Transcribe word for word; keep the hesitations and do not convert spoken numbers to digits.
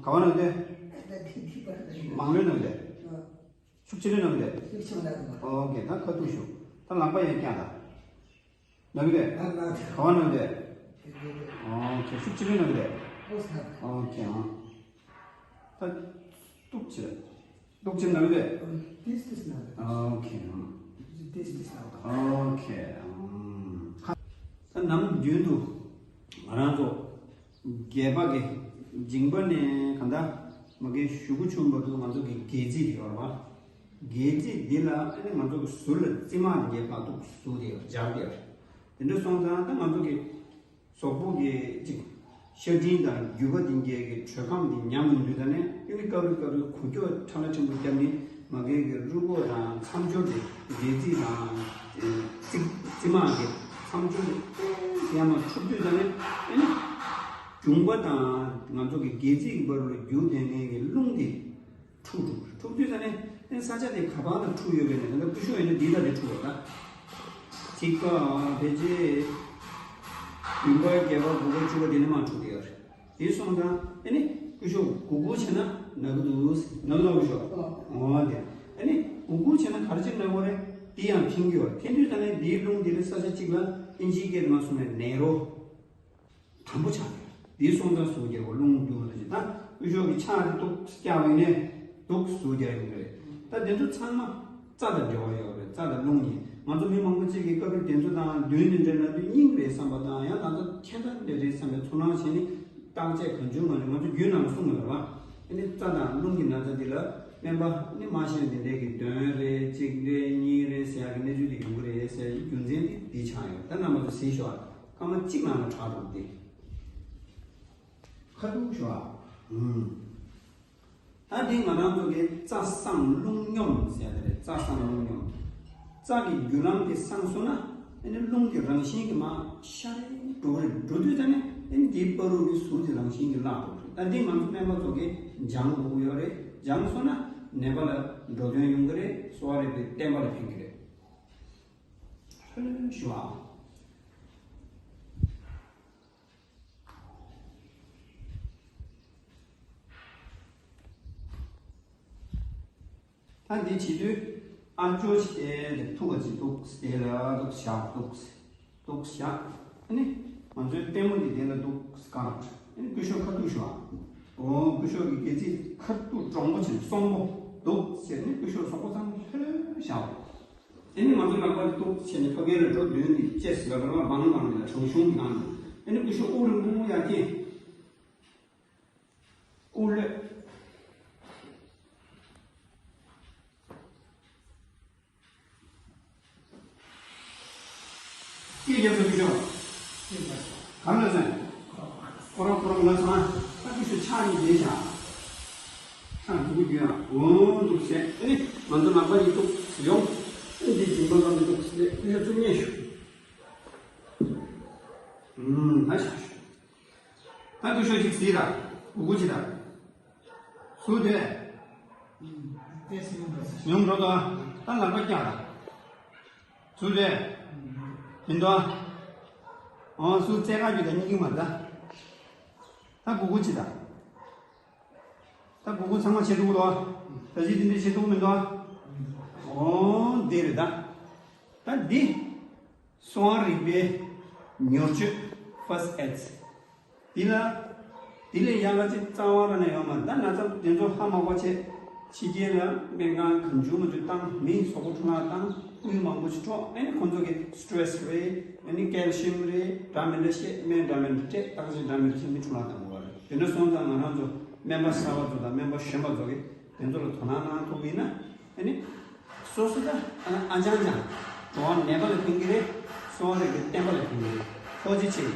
ག་བ་ན་གི་དེ། མང་ལོས་ན་གི་དེ། ཤུགས་ཆེ་ལོས་ན་གི་དེ། ཨོ་ཀེ། ད་ཁ་ཐུག་ཞུ། ད་ལག་པ་ཡང་བརྐྱངས་ད། ན་གི་དེ། ག་བ་ན་གི་དེ། ཨོ་ཀེ། ཤུགས་ཆེ་ལོས་ན་གི་དེ། ཨོ་ཀེ། ཨང་། ད་ཏུག་ཆེ། ཏུག་ཆེ་ན་གི་དེ། ཨོ་ཀེ། ཨང་། ཨོ་ཀེ། ཨང་། ད་ནམ་རྒྱུན་དུ་ང་རང་ཚོ་རྒྱས་པ་གི་མཇིང་པ་ནས་གང་ལྟར་མ་གི་གཞུག་གུ་ཆུང་བར་དུ་ང་ཚོ་གི་སྒལ་ཚིགས་ཡོད་རེད་བ། སྒལ་ཚིགས་འདི་ལ་ཨ་ནི་ང་ཚོ་གི་ཟུར་ལ་རྩིབ་མ་འདི་གས་ཕར་ཏུག་ཟུར་དེ་ཡོད་རེད། སྦྱར་དེ་ཡོད་རེད། དེ་འདྲ་སོང་ཙང་ད་ང་ཚོ་གི་གཟུགས་པོ་གི་ཅིག་ཤ་སྒྲིམ་དང་རྒྱུས་པ་འདི་གས་ཀྱི་དྲོད་ཁམས་འདི་ཉམས་ཡོང་དུས་ད་ནས་ཨ་ནི་སྐབས་རེ་སྐབས་རེ་འགུལ་སྐྱོད་ཕྲ་ལ་ཕྲན་བུ་བརྒྱབ་ནས་མ་གི་གི་རུས་ཁོག་དང་མཚམས་སྦྱོར་དེ་སྒལ་ཚིགས་དང་རྩིབ་རྩིབ་མ་གི་མཚམས་སྦྱོར་དེ་ཡར་མར་འཁྲུག་དུས་ད་ནས་ཨ་ནི་གྱོན་པ་དང་ང་ཚོ་གི་སྒལ་ཚིགས་ཀྱི་བར་ལ་རྒྱུ་དེ་ནས་ཀྱི་རླུང་དེ་འཁྲུག་འཁྲུག་འཁྲུག་དུས་ད་ནས་ཨ་ནི་ས་ཆ་དེ་ག་པར་ལ་འཁྲུག་ཡོད་པས་ནས་ད་ལྟ་སྐུ་ཞབས་ཡིན་ན་འདི་ལ་དེ་འཁྲུག་བ་ད། ཐིག་པ་ཕལ་ཆེར་བདུན་པ་བརྒྱད་པ་དགུ་པ་བཅུ་པ་དེ་ནས་མར་འཁྲུག་དེ་ཡོད་རེད། དེ་སོང་ཙང་ཨ་ནི་སྐུ་ཞབས་གུག་གུག་བྱས་ན་ན་གི་འདུག་ན་གི་ལོག་ཞོག་ཨོ་དེ། ཨ་ནི་གུག་གུག་བྱས་ན་ག་རེ་བྱས་ན་ན་གི་རེད། དེ་ཡང་འཐེན་གི་ཡོད་རེད། འཐེན་དུས་ད་ནས་དེའི་རླུང་དེ་ནི་ས་ཆ་གཅིག་ལ་ཨིན་ཇིའི་སྐད་དུ་མ་སོང་ནས་ནེ་རོ། དམ་པོ་ཆགས་ནས་དེའི་སོང་ཙང་ཟུག་རྒྱལ་པོ་རླུང་རྒྱུ་བ་དང་ཅི་ད་སྐུ་ཞབས་ཀྱི་ཕྱག་དེ་ཏོག་བཀྱག་བས་ནས་ཏོག་ཟུག་རྒྱག་ཡོང་གི་རེད། ད་དེ་ཚོ་ཚང་མ་རྩ་དང་འབྲེལ་བ་ཡོད་རེད། རྩ་དང་རླུང་གཉིས། ང་ཚོ་མི་མང་པོ་ཅིག་གིས་སྐབས་རེ་དེ་ཚོ་དང་མདུན་དུ་འདྲེས་ན་དུས་སྙིང་རེད་བསམ་པ་དང་ཡང་ང་ཚོ་ཁྱད་མཚར་འདྲ་རེད་བསམ་པའི་ཚོར་སྣང་བྱས་ནས་བརྟག་དཔྱད་གང་བྱུང་མ་བྱུང་ང་ཚོ་རྒྱུན་ནང་གསུང་གི་རེད་བ། ཨ་ནི་རྩ་དང་རླུང་གི་ན་ཚ་འདི་ལ་སྨན་པ་ནི་མ་ཤེས་འདི་འདྲས་ཀྱི་གདོན་རེད་གཅིག་རེད་གཉིས་རེད་ཟེར་ཡག་གི་གནས་ཚུལ་འདི་ཡོང་གི་རེད་ཟེར་རྒྱུ་མཚན་འདི་འདི་ཆགས་ཡོད། ད་རྣམ་པ་ཚོ་གཟིགས་ཤོག་ཨ། སྐར་མ་གཅིག་ནང་ལ་དྲག་འགྲོ་གི་འདི། ཁ་ཐུག་ཞུ་ཨ། ཨུམ། ད་འདི་ང་རང་ཚོ་གི་རྩ་སྲང་རླུང་སྙོམས་ཟེར་ཡ་དེ་རེད། རྩ་སྲང་རླུང་སྙོམས། རྩ་གི་རྒྱུ་ལམ་དེ་སྲང་སོང་ན་ཨ་ནི་རླུང་གི་རང་བཞིན་གྱི་མར་ཤར་རེ་འགྲོ་གི་རེད། འགྲོ་དུས་ད་ནི་ཨ་ནི་དེའི་བར་དུ་གི་ཟུར་དེ་རང་བཞིན་གྱི་བརླག་འགྲོ་གི་རེད། ད་འདི་ང་ཚོ་སྨན་པ་ཚོ་གིས་སྦྱང་དགོས་ཀྱི་ཡོད་རེད། སྦྱངས་སོང་ན་ནད་པ་ལ་འགྲོ་དོན་ཡོང་གི་རེད། གསོ་བ་རིག་པའི་བསྟན་པ་ལ་ཕན་གྱི་རེད། ལྷོད་ལྷོད་ཞུ་ཨ། ད་འདི་བྱེད་དུས་ཨ་ཅོ་ཞིག་དེ་ཐུག་ག་ཅིག་འདུག་དེ་ལ་འདུག་བཞག་འདུག་འདུག་བཞག་ཨ་ནི་ང་ཚོའི་ལྟད་མོ་འདི་དེ་ལ་འདུག་སྐར་ཨ་ནི་སྐུ་ཞབས་ཁ་ཐུག་ཞུ་ཨ། འོ་སྐུ་ཞབས་ཀྱི་སྒལ་ཚིགས་ཁ་ཐུག་དྲང་པོ་བྱས་གསོན་པོ་འདུག་ཟེར་ནས་སྐུ་ཞབས་གཟུགས་པོ་ཚང་མ་ལྷོད་བཞག་དེ་ནས་ང་ཚོ་ལག་པ་འདི་གཏུག་བྱས་ནས་ཕ་གིར་འགྲོ་དུས་འདི་ཅེས་ལ་ར་བང་བང་ལ་གྲང་ཤུང་གི་ནང་དུ་དེ་ནས་སྐུ་ཞབས་དབུགས་རིང་པོ་ཡར་འཐེན། དབུགས་ལོད། སྐད་རྒྱབ་ཚོ་སྐུ་ཞབས། གང་ལ་སོང་། ཁོ་རང་ཁོ་རང་ལ་སོང་ཨ། ད་སྐུ་ཞབས་ཕྱག་གཉིས་བསྡད་བཞག་ཕྱག་འགྲུལ་རྒྱུ་ཡང་འོང་འདུག་བྱས་ཨེ། ང་ཚོ་ལག་པ་ཡིས་གཏུགས་ཡོང་། ཨེ་འདི་མཇིང་པ་ལ་མི་གཏུགས་ཟེར་ཏེ་ཨེ་ཚུར་མཉེས་ཞུ། ཨུམ་ད་བཞག་ཞུ། ད་སྐུ་ཞབས་ཅིག་གཟིགས་དང་། གུག་གུག་ཅིག་དང་། ཟུར་དེ། ཡོང་འགྲོ་དང་། ད་ལག་པ་བཀྱག་དང་། ཟུར་དེ། མི་འདུག་ཨ། ཨང་ཟུར་རྩེ་ཁ་རྒྱུ་དང་སྙིང་གི་མ་ད། ད་གུག་གུག་ཅིག་དང་། ད་གུག་གུག་ཚང་མ་བྱེད་ཐུབ་ཀྱི་འདུག་ད་ཅི་འདི་འདྲ་བྱེད་ཐུབ་ཀྱི་མི་འདུག་ཨ། ཨོ་འདི་རེད་ད། ད་འདི་གསོ་བ་རིག་པའི་མྱུར་བཅོས་first aid། འདི་ལ་འདི་ལས་ཡག་ག་ཅིག་རྩ་བ་ར་ནས་ཡོད་མ་རེད། ད་ན་ཚ་དེ་ཚོ་ཧ་མ་གོ་བྱས་ཕྱི་རྒྱལ་ལ་སྨན་ཁང་གང་བྱུང་མ་བྱུང་བཏང་། མི་སོག་པོ་འཁྲུངས་ལ་བཏང་། དངུལ་མང་པོ་ཞིག་འཕྲོག་ཨ་ནི་ཁོང་ཚོ་གི་stress་རེད། ཨ་ནི་calcium་རེད། འདྲ་མི་འདྲ་བཤད། སྨན་འདྲ་མི་འདྲ་སྤྲད། བརྟག་དཔྱད་འདྲ་མི་འདྲ་བྱས་མི་འཁྲུངས་ལ་བཏང་དགོས་པ་རེད། དེ་འདྲ་སོང་ཙང་ང་རང་ཚོ་སྨན་པ་གསར་པ་ཚོ་དང་སྨན་པ་གཞོན་པ་ཚོ་གིས་དེ་ཚོ་ལ་དོ་སྣང་གནང་ཐུབ་ཡིན་ན་ཨ་ནི། སོ་སོ་ད་ཨ་ཅང་ཅང་འགྲོ་བ་ནད་པ་ལ་ཕན་གྱི་རེད། གསོ་བ་རིག་པའི་བསྟན་པ་ལ་ཕན་གྱི་རེད། ཐུགས་རྗེ་ཆེ།